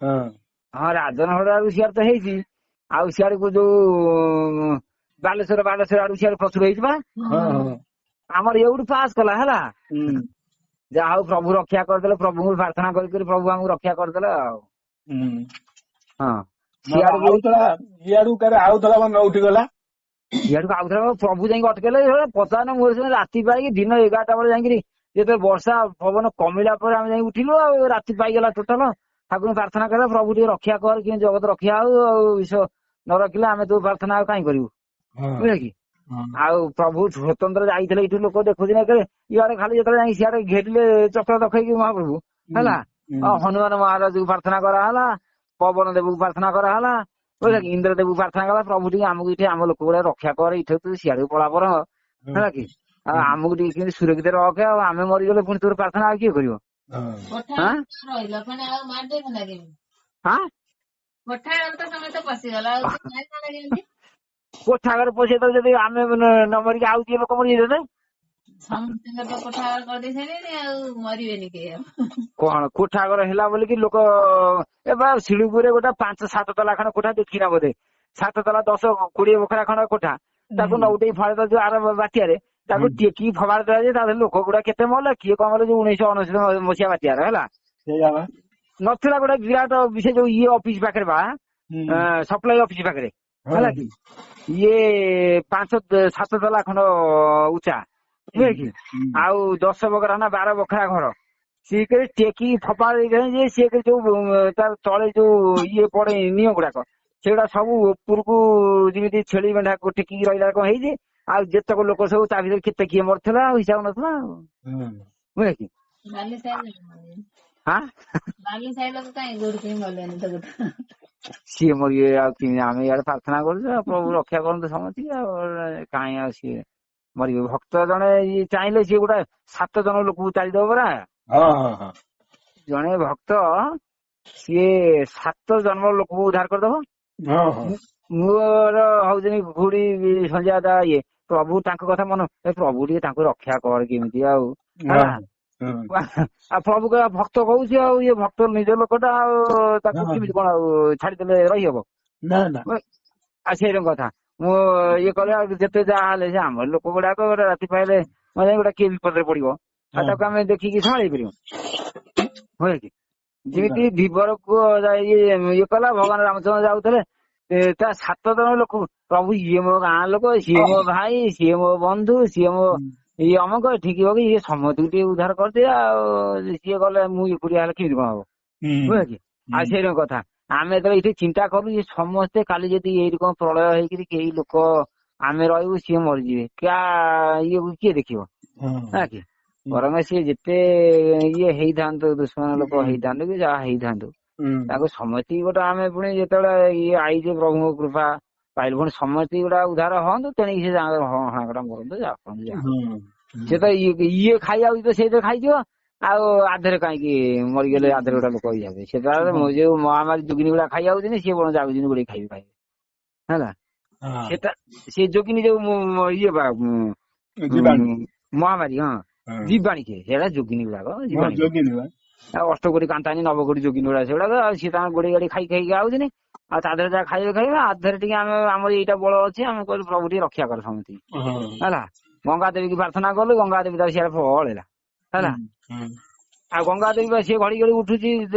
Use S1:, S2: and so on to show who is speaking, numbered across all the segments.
S1: ହଁ।
S2: ହଁ, ରାଜନଗର ଆଡୁ ସିଆଡେ ତ ହେଇଛି। ଆଉ ସିଆଡକୁ ଯୋଉ ବାଲେଶ୍ଵର, ବାଲେଶ୍ଵର ଆଡୁ ସିଆଡେ ପ୍ରଚୁର ହେଇଛି ବା।
S1: ହଁ ହଁ
S2: ଆମର ଏଉଠୁ ପାସ୍ କଲା ହେଲା। ଯାହା ହଉ ପ୍ରଭୁ ରକ୍ଷା କରିଦେଲେ। ପ୍ରଭୁଙ୍କୁ ପ୍ରାର୍ଥନା କରି କରି ପ୍ରଭୁ ଆମକୁ ରକ୍ଷା କରିଦେଲେ ଆଉ। ହଁ, ସିଆଡକୁ
S1: ଆଉଥଲା ଇଆଡୁ କାରେ ଆଉଥଲା ବା ନ ଉଠିଗଲା।
S2: ଇଆଡକୁ ଆଉଥରେ ପ୍ରଭୁ ଯାଇକି ଅଟକେଇଲେ। ପଚାରୁନ, ମୋର ସେ ରାତି ପାଇକି ଦିନ 11ଟା ବେଳେ ଯାଇକିରି ଯେତେବେଳେ ବର୍ଷା ପବନ କମିଲା ପରେ ଆମେ ଯାଇକି ଉଠିଲୁ। ଆଉ ରାତି ପାଇଗଲା ଟୋଟାଲ। ଠାକୁରଙ୍କୁ ପ୍ରାର୍ଥନା କଲା, ପ୍ରଭୁ ଟିକେ ରକ୍ଷା କର, କେମିତି ଜଗତ ରକ୍ଷା ହଉ। ଆଉ ବିଷ ନ ରଖିଲେ ଆମେ ତୁ ପ୍ରାର୍ଥନା ଆଉ କାହିଁ କରିବୁ? ବୁଝିଲେ କି? ଆଉ ପ୍ରଭୁ ସ୍ୱତନ୍ତ୍ର ଯାଇଥିଲେ। ଏଇଠୁ ଲୋକ ଦେଖୁଛି ନା, ଇଆଡେ ଖାଲି ଯେତେବେଳେ ଯାଇକି ସିଆଡେ ଘେରିଲେ ଚକ୍ର ଦେଖେଇକି ମହାପ୍ରଭୁ ହେଲା। ହନୁମାନ ମହାରାଜକୁ ପ୍ରାର୍ଥନା କରାହେଲା, ପବନ ଦେବକୁ ପ୍ରାର୍ଥନା କରାହେଲା, ବୁଝିଲେ କି? ଇନ୍ଦ୍ର ଦେବକୁ ପ୍ରାର୍ଥନା କଲା, ପ୍ରଭୁ ଟିକେ ଆମକୁ ଏଠି ଆମ ଲୋକ ଗୁଡା ରକ୍ଷା କର। ଏଇଠି ତୁ ସିଆଡକୁ ପଳା ପର ହେଲା କି, ଆଉ ଆମକୁ ଟିକେ କେମିତି ସୁରକ୍ଷିତ ରଖେ। ଆଉ ଆମେ ମରିଗଲେ ପୁଣି ତୋର ପ୍ରାର୍ଥନା ଆଉ କିଏ କରିବ?
S3: କୋଠା ରହିଲ ପୁଣି ଆଉ ମାରି ଦେଇଥାନ୍ତା କେମିତି?
S2: ହଁ,
S3: କୋଠା ଘରେ ତ ସମସ୍ତେ ପଶିଗଲା, ଆଉ ମାରିଥାନ୍ତା କେମିତି?
S2: କୋଠା ଘରେ ପଶିଯାଇଥିଲେ ଯଦି ଆମେ ନ ମରିକି ଆଉ କିଏ ଲୋକ ମରିଯାଇଥାନ୍ତେ।
S3: ସମସ୍ତଙ୍କର ତ କୋଠା ଘର କରିଦେଇ ସାରିଲେଣି, ଆଉ ମରିବେନି କେହି ଆଉ।
S2: କଣ କୋଠା ଘର ହେଲା ବୋଲିକି ଲୋକ ଏବେ ଶିଳିପୁରରେ ଗୋଟେ 5-7 ତଲା ଖଣ୍ଡ କୋଠା ଦେଖିନା ବୋଧେ, 7 ତଲା 10-20 ବଖରା ଖଣ୍ଡ କୋଠା, ତାକୁ ନଉଟେଇ ଫାଳେ ଯୋଉ ଆର ବାତ୍ୟାରେ ତାକୁ ଟେକି ଫୋପାଡ଼ି ଦେଲା ଯେ ତା ଦେହରେ ଲୋକ ଗୁଡା କେତେ ମଲେ, କିଏ କଣ ମଲେ। ଯୋଉ 1999 ମସିହା ବାତ୍ୟାର ହେଲା ନଥିଲା ଗୋଟେ ବିରାଟ ସେ ଯୋଉ ଇଏ ଅଫିସ ପାଖରେ ବା ସପ୍ଲାଇ ଅଫିସ ପାଖରେ ହେଲା କି, ଇଏ 5-7 ତଲା ଖଣ୍ଡ ଉଚ୍ଚା, ବୁଝିଲେ କି? ଆଉ 10 ବଖରା ନା 12 ବଖରା ଘର ସିଏ କରି ଟେକି ଫୋପାଡ଼ି ଦେଇଛନ୍ତି ଯେ ସିଏ ଯୋଉ ତାର ତଳେ ଯୋଉ ଇଏ ପଡେ ନିଅଁ ଗୁଡାକ ସେଗୁଡା ସବୁ ଉପରକୁ ଯେମିତି ଛେଳି ମେଣ୍ଢାକୁ ଟେକିକି ରହିଲା କଣ ହେଇଛି। ଆଉ ଯେତକ ଲୋକ ସବୁ ତା ଭିତରେ କେତେ କିଏ ମରିଥିଲା ଆଉ ହିସାବ ନଥିଲା ଆଉ, ବୁଝିଲେ କି? ସିଏ ମରିବେ ଆଉ ଆମେ ଇଆଡେ ପ୍ରାର୍ଥନା କରୁଛୁ ଆଉ ପ୍ରଭୁ ରକ୍ଷା କରନ୍ତୁ ସମସ୍ତେ। ଆଉ କାହିଁ ଆଉ ସିଏ ମରିବେ? ଭକ୍ତ ଜଣେ ଚାହିଁଲେ ସିଏ ଗୋଟେ 7 ଜଣ ଲୋକକୁ ଚାଲିଦବ ପରା। ଜଣେ ଭକ୍ତ ସିଏ 7 ଜନ୍ମ ଲୋକକୁ ଉଦ୍ଧାର କରିଦବ। ମୋର ହଉଛନ୍ତି ଘୁଡି ସଞ୍ଜୟ ଦା, ଇଏ ପ୍ରଭୁ ତାଙ୍କ କଥା ମନ, ପ୍ରଭୁ ଟିକେ ତାଙ୍କୁ ରକ୍ଷା କର କେମିତି ଆଉ। ଆଉ ପ୍ରଭୁ ଭକ୍ତ କହୁଛି, ଆଉ ଇଏ ଭକ୍ତ ନିଜ ଲୋକଟା, ଆଉ ତାକୁ କେମିତି କଣ ଆଉ ଛାଡିଦେଲେ ରହିହବ? ଆଉ ସେଇରକମ କଥା ମୁଁ ଇଏ କଲେ। ଆଉ ଯେତେ ଯାହା ହେଲେ ସେ ଆମର ଲୋକ ଗୁଡାକ ଗୋଟେ ରାତି ପାଇଲେ ମାନେ ଗୋଟେ କିଏ ବିପଦରେ ପଡିବ, ଆଉ ତାକୁ ଆମେ ଦେଖିକି ସମ୍ଭାଳି ପାରିବୁ ବୁଝିଲେ କି? ଯେମିତି ଧୀବରକୁ ଇଏ କଲା ଭଗବାନ ରାମଚନ୍ଦ୍ର ଯାଉଥିଲେ ତା 7 ଜଣ ଲୋକ, ପ୍ରଭୁ ଇଏ ମୋ ଗାଁ ଲୋକ, ସିଏ ମୋ ଭାଇ, ସିଏ ମୋ ବନ୍ଧୁ, ସିଏ ମୋ ଇଏ ଅମକ ଠିକ ହବ, ଇଏ ସମସ୍ତଙ୍କୁ ଟିକେ ଉଦ୍ଧାର କରିଦିଏ। ଆଉ ସିଏ ଗଲେ ମୁଁ ଏକୁଟିଆ ହେଲେ କେମିତି କଣ ହବ, ବୁଝିଲେ କି? ଆଉ ସେଇରକମ କଥା ଆମେ ଯେତେବେଳେ ଏଇଠି ଚିନ୍ତା କରୁ ଯେ ସମସ୍ତେ କାଲି ଯଦି ଏଇଠି କଣ ପ୍ରଳୟ ହେଇକିରି କେହି ଲୋକ ଆମେ ରହିବୁ, ସିଏ ମରିଯିବେ, କ୍ୟା ଇଏ କିଏ ଦେଖିବ ନା କି? ବରଂ ସିଏ ଯେତେ ଇଏ ହେଇଥାନ୍ତୁ, ଦୁଶ୍ମନ ଲୋକ ହେଇଥାନ୍ତୁ କି ଯାହା ହେଇଥାନ୍ତୁ, ତାକୁ ସମସ୍ତି ଗୋଟେ ଆମେ ପୁଣି ଯେତେବେଳେ ଇଏ ଆଇଛୁ ପ୍ରଭୁଙ୍କ କୃପା ପାଇଲୁ, ପୁଣି ସମସ୍ତି ଗୋଟା ଉଦ୍ଧାର ହଅନ୍ତୁ, ତେଣିକି ସେ ହଁ ମରନ୍ତୁ ଯାହା କରନ୍ତୁ ଯାହା। ସେ ତ ଇଏ ଖାଇଯାଉଛି ତ ସେ ତ ଖାଇଯିବ, ଆଉ ଆଧରେ କାହିଁକି ମରିଗଲେ ଆଧରେ ଗୋଟେ ଲୋକ ହେଇଯାଉଛି। ସେ ଯୋଉ ମହାମାରୀ ଯୋଗିନୀ ଗୁଡା ଖାଇଯାଉଛନ୍ତି, ସିଏ କଣ ଯାଉଛନ୍ତି ଗୋଡେଇ ଖାଇବେ ଖାଇବେ ହେଲା। ସେଟା ସେ ଯୋଗିନୀ ଯୋଉ ଇଏ ବା ମହାମାରୀ, ହଁ ଜୀବାଣୀ, କିଏ ସେଟା ଯୋଗିନୀ ଗୁଡାକ ଜୀବାଣୀ, ଆଉ ଅଷ୍ଟକୋଟି କାନ୍ତାନି 9 କୋଟି ଯୋଗିନୀ ଗୁଡା ସେଗୁଡାକ। ଆଉ ସିଏ ତାଙ୍କ ଗୋଡେଇ ଗାଡି ଖାଇ ଖାଇକି ଆଉଛନ୍ତି, ଆଉ ତା ଦେହରେ ଯାହା ଖାଇବେ ଖାଇବେ। ଆ ଦେହରେ ଟିକେ ଆମେ ଆମର ଏଇଟା ବଳ ଅଛି, ଆମେ କହିଲୁ ପ୍ରଭୁ ଟିକେ ରକ୍ଷା କର ସମସ୍ତଙ୍କୁ ହେଲା। ଗଙ୍ଗା ଦେବୀକି ପ୍ରାର୍ଥନା କଲୁ, ଗଙ୍ଗା ଦେବୀ ତାର ସିଆଡେ ପଳେଇଲା ହେଲା। ଆଉ ଗଙ୍ଗା ଦେବୀ ବା ସିଏ ଘଡି ଘଡି ଉଠୁଛି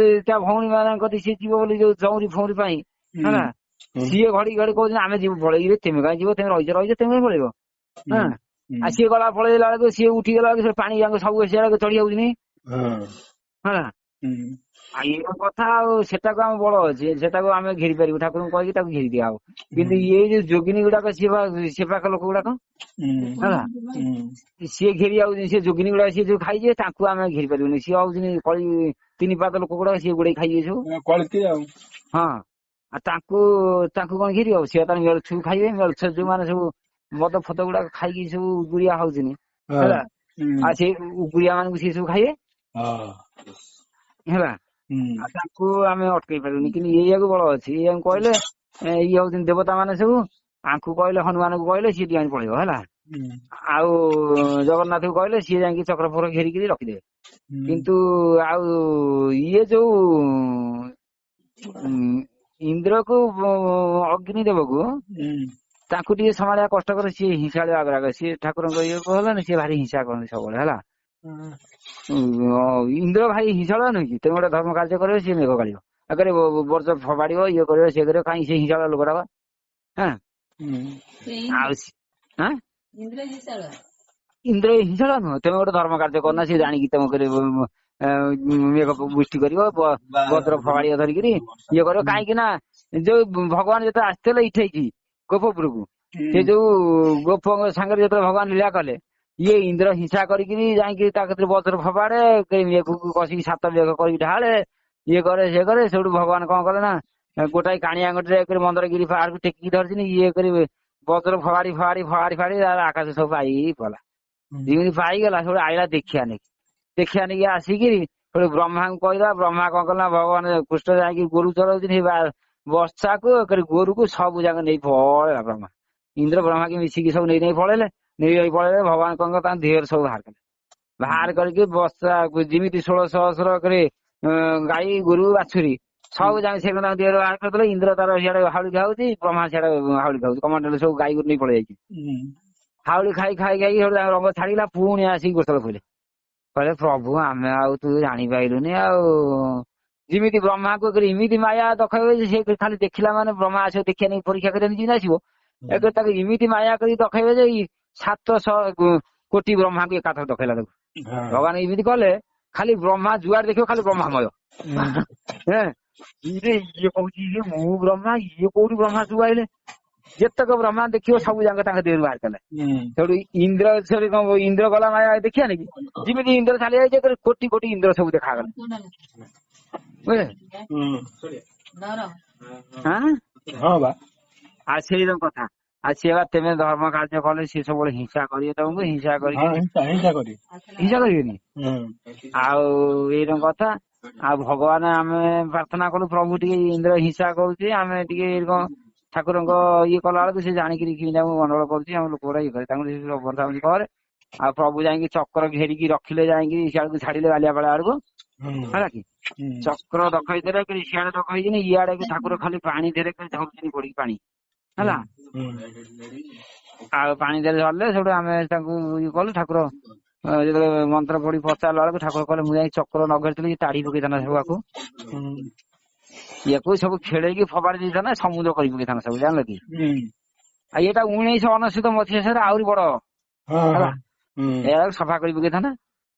S2: ତା ଭଉଣୀ ମାନଙ୍କ ସିଏ ଯିବ ବୋଲି ଯୋଉ ଚଉରି ଫଉରି ପାଇଁ ହେଲା, ସିଏ ଘଡି ଘଡି କହୁଛନ୍ତି ଆମେ ଯିବୁ ପଳେଇବେ। ତମେ କାହିଁ ଯିବ? ତମେ ରହିଛ ରହିଛ, ତମେ କାହିଁ ପଳେଇବ? ହଁ, ଆଉ ସିଏ ଗଲା ପଳେଇଲା ବେଳକୁ ସିଏ ଉଠିଗଲା ବେଳକୁ ସେ ପାଣି ଯାକ ସବୁ ସିଆଡେ ଚଢି ଯାଉଛି ହେଲା। ଆଉ ଇଏ କଥା, ଆଉ ସେଟାକୁ ଆମ ବଳ ଅଛି, ସେଟାକୁ ଆମେ ଘେରି ପାରିବୁ, ଠାକୁରଙ୍କୁ କହିକି ତାକୁ ଘେରି ଦିଆହବ। କିନ୍ତୁ ଇଏ ଯୋଉ ଯୋଗିନୀ ଗୁଡାକ ସିଏ ସେ ପାଖ ଲୋକ ଗୁଡାକ ହେଲା, ସିଏ ଘେରି ଯାଉଛି। ସେ ଯୋଗିନୀ ଗୁଡାକ ସିଏ ଯୋଉ ଖାଇଯିବେ ତାଙ୍କୁ ଆମେ ଘେରି ପାରିବୁନି। ସିଏ ହଉଛନ୍ତି କଳି ତିନି ପାଦ ଲୋକ ଗୁଡାକ, ସିଏ ଗୋଡେଇ ଖାଇଯିବେ ସବୁ। ହଁ, ଆଉ ତାଙ୍କୁ ତାଙ୍କୁ କଣ ଘେରି ହବ? ସିଏ ତାର ମେଳଛୁ ଖାଇବେ, ମେଳଛ ଯୋଉମାନେ ସବୁ ମଦ ଫଦ ଗୁଡାକ ଖାଇକି ସବୁ ଉଗୁରିଆ ହଉଛନ୍ତି ହେଲା, ଆଉ ସେ ଉଗୁରିଆ ମାନଙ୍କୁ ସିଏ ସବୁ ଖାଇବେ ହେଲା। ଆଉ ତାଙ୍କୁ ଆମେ ଅଟକେଇ ପାରିବୁନି। କିନ୍ତୁ ଏଇଆକୁ ବଳ ଅଛି, ଏଇଆକୁ କହିଲେ ଇଏ ହଉଛନ୍ତି ଦେବତା ମାନେ ସବୁ, ଆଙ୍କୁ କହିଲେ ହନୁମାନଙ୍କୁ କହିଲେ ସିଏ ଟିକେ ପଳେଇବ ହେଲା। ଆଉ ଜଗନ୍ନାଥକୁ କହିଲେ ସିଏ ଯାଇକି ଚକ୍ର ଫକ୍ର ଘେରିକିରି ରଖିଦେବେ। କିନ୍ତୁ ଆଉ ଇଏ ଯୋଉ ଇନ୍ଦ୍ରକୁ ଅଗ୍ନି ଦେବକୁ ତାଙ୍କୁ ଟିକେ ସମ୍ଭାଳିବା କଷ୍ଟକର। ସିଏ ହିଂସାଳିଆ ଆଗରାଗ, ସିଏ ଠାକୁରଙ୍କ ଇଏ ହେଲାନି, ସିଏ ଭାରି ହିଂସା କରନ୍ତି ସବୁବେଳେ ହେଲା। ଇନ୍ଦ୍ର ଭାରି ହିଂସାଳୁଆ ନୁହେଁ କି? ତମେ ଗୋଟେ ଧର୍ମ କାର୍ଯ୍ୟ କରିବ, ସିଏ ମେଘ ଗାଳିବ, ଆଗରେ ବର୍ଜ ଫୋପାଡିବ, ଇଏ କରିବ ସିଏ କରିବ। କାହିଁକି ସେ ହିଂସାଳୁଆ ଲୋକଟା ବା। ଆଉ ଇନ୍ଦ୍ର ହିଂସାଳୁଆ ନୁହଁ। ତମେ ଗୋଟେ ଧର୍ମ କାର୍ଯ୍ୟ କରୁନା, ସିଏ ଜାଣିକି ତମ ମେଘ ବୃଷ୍ଟି କରିବ, ବଜ୍ର ଫୋପାଡିବ ଧରିକିରି ଇଏ କରିବ। କାହିଁକି ନା ଯୋଉ ଭଗବାନ ଯେତେବେଳେ ଆସିଥିଲେ ଇଠେଇକି ଗୋପପୁରକୁ, ସେ ଯୋଉ ଗୋପଙ୍କ ସାଙ୍ଗରେ ଯେତେବେଳେ ଭଗବାନ ଲୀଳା କଲେ, ଇଏ ଇନ୍ଦ୍ର ହିଂସା କରିକିରି ଯାଇକି ତା କତିରେ ବଜ୍ର ଫୋପାଡେ, ମେଘକୁ କଷିକି 7 ମେଘ କରିକି ଢାଳେ, ଇଏ କରେ ସିଏ କରେ। ସେଇଠୁ ଭଗବାନ କଣ କଲେ ନା ଗୋଟାଏ କାଣିଆ ଆଙ୍ଗୁଠିରେ ମନ୍ଦରଗିରି ପାହାଡକୁ ଟେକିକି ଧରିଛନ୍ତି, ଇଏ କରି ବଜ୍ର ଫୋପାଡି ଫୋପାଡି ଫୋପାଡି ଫାଡି ଆକାଶ ସବୁ ପାଇକି ଗଲା। ଯେମିତି ପାଇଗଲା ସେଠୁ ଆଇଲା ଦେଖିଆ ନେଇକି, ଦେଖିଆ ନେଇକି ଆସିକିରି ସେଠୁ ବ୍ରହ୍ମାଙ୍କୁ କହିଲା। ବ୍ରହ୍ମା କଣ କଲା, ଭଗବାନ କୃଷ୍ଣ ଯାଇକି ଗୋରୁ ଚରଉଛନ୍ତି, ବର୍ଷାକୁ ଗୋରୁକୁ ସବୁ ଯାକ ନେଇ ପଳେଇଲା ବ୍ରହ୍ମା। ଇନ୍ଦ୍ର ବ୍ରହ୍ମା କି ମିଶିକି ସବୁ ନେଇ ନେଇ ପଳେଇଲେ, ନେଇ ନେଇ ପଳେଇଲେ। ଭଗବାନ କଣ କଲେ ତାଙ୍କ ଦେହରେ ସବୁ ବାହାର କଲେ, ବାହାର କରିକି ବର୍ଷା ଯେମିତି 16 ସହସ୍ର କରି ଗାଈ ଗୋରୁ ବାଛୁରୀ ସବୁ ଯାକ ସେ ତାଙ୍କ ଦେହରେ ବାହାର କରିଦେଲେ। ଇନ୍ଦ୍ର ତାର ସିଆଡେ ହାଉଳି ଖାଉଛି, ବ୍ରହ୍ମା ସିଆଡେ ହାଉଳି ଖାଉଛି, କମାଣ୍ଡର ସବୁ ଗାଈ ଗୋରୁ ନେଇ ପଳେଇ ଯାଇଛି। ହାଉଳି ଖାଇ ଖାଇ ଖାଇ ସେଠୁ ତାଙ୍କ ରଙ୍ଗ ଛାଡିଲା। ପୁଣି ଆସିକି ଗୋଶାଳ ଖୋଇଲେ, କହିଲେ ପ୍ରଭୁ ଆମେ ଆଉ ତୁ ଜାଣିପାରିଲୁନି। ଆଉ ଯେମିତି ବ୍ରହ୍ମାକୁ ଏମିତି ମାୟା ଦଖେଇବେ ଯେ ସେ ଖାଲି ଦେଖିଲା ମାନେ ବ୍ରହ୍ମା ଆସିବ ଦେଖିବା ନେଇ ପରୀକ୍ଷା କରିବା ଯେମିତି ଆସିବ, ତାକୁ ଏମିତି ମାୟା କରି ଦଖେଇବେ ଯେ 700 କୋଟି ବ୍ରହ୍ମାକୁ ଏକାଥର ଦଖେଇଲା ତାକୁ ଭଗବାନ। ଏମିତି କଲେ ଖାଲି ବ୍ରହ୍ମା ଯୁଆଡେ ଦେଖିବ ଖାଲି ବ୍ରହ୍ମାମୟ। ଇଏ କହୁଛି ଇଏ ମୁଁ ବ୍ରହ୍ମା, ଇଏ କୋଉଠି ବ୍ରହ୍ମା ସବୁ ଆଇଲେ, ଯେତେକ ବ୍ରହ୍ମା ଦେଖିବ ସବୁ ଯାକ ତାଙ୍କ ଦେହରୁ ବାହାର କଲେ। ସେଠୁ ଇନ୍ଦ୍ର ସେଠି କଣ ଇନ୍ଦ୍ର ଗଲା ମାୟା ଦେଖିବା ନାକି, ଯେମିତି ଇନ୍ଦ୍ର ଚାଲି ଯାଇଛି କୋଟି କୋଟି ଇନ୍ଦ୍ର ସବୁ ଦେଖାଗଲେ। ବୁଝିଲେ? ଆଉ ସେଇ କଥା। ଆଉ ସିଏ ବା ତମେ ଧର୍ମ କାର୍ଯ୍ୟ କଲେ ସିଏ ସବୁବେଳେ ହିଂସା କରିବେ ତମକୁ, ହିଂସା କରିକି ହିଂସା କରିବେନି। ଆଉ ଏଇରକମ କଥା। ଆଉ ଭଗବାନ ଆମେ ପ୍ରାର୍ଥନା କଲୁ ପ୍ରଭୁ ଟିକେ ଇନ୍ଦ୍ର ହିଂସା କରୁଛି, ଆମେ ଟିକେ ଏଇରକମ ଠାକୁରଙ୍କ ଇଏ କଲା ବେଳକୁ ସେ ଜାଣିକିରି କେମିତି ଆମକୁ ଗଣ୍ଡଗୋଳ କରୁଛି, ଆମ ଲୋକ ଗୁଡା ଇଏ କରେ, ତାଙ୍କୁ କରେ। ଆଉ ପ୍ରଭୁ ଯାଇକି ଚକ୍ର ଘେରିକି ରଖିଲେ, ଯାଇକି ସିଆଡକୁ ଛାଡିଲେ ବାଲିଆପାଳ ଆଡକୁ, ହେଲା କି ଚକ୍ର ଦଖେଇ ଦେଲେ, ସିଆଡେ ଦଖେଇଛନ୍ତି, ଇଆଡେ ଠାକୁର ଖାଲି ପାଣି ଦେଲେ ଝରୁଛନ୍ତି ପଡିକି ପାଣି ହେଲା। ଆଉ ପାଣି ଦେଲେ ଝରିଲେ ସେଠୁ ଆମେ ତାଙ୍କୁ ଇଏ କଲୁ। ଠାକୁର ଯେତେବେଳେ ମନ୍ତ୍ର ପଢି ପଚାରିଲା ବେଳକୁ ଠାକୁର କହିଲେ ମୁଁ ଯାଇ ଚକ୍ର ନ ଘେରିଥିଲି ତାଡି ପକେଇଥାନ୍ତା ସବୁ ଆକୁ, ୟାକୁ ସବୁ ଖେଳେଇକି ଫୋପାଡି ଦେଇଥାନ୍ତା, ସମୁଦ୍ର କରି ପକେଇଥାନ୍ତା ସବୁ, ଜାଣିଲ କି। ଆଉ ଏଇଟା 1999 ମସିହାରେ ଆହୁରି ବଡ ହେଲା, ଏହାକୁ ସଫା କରି ପକେଇଥାନ୍ତା।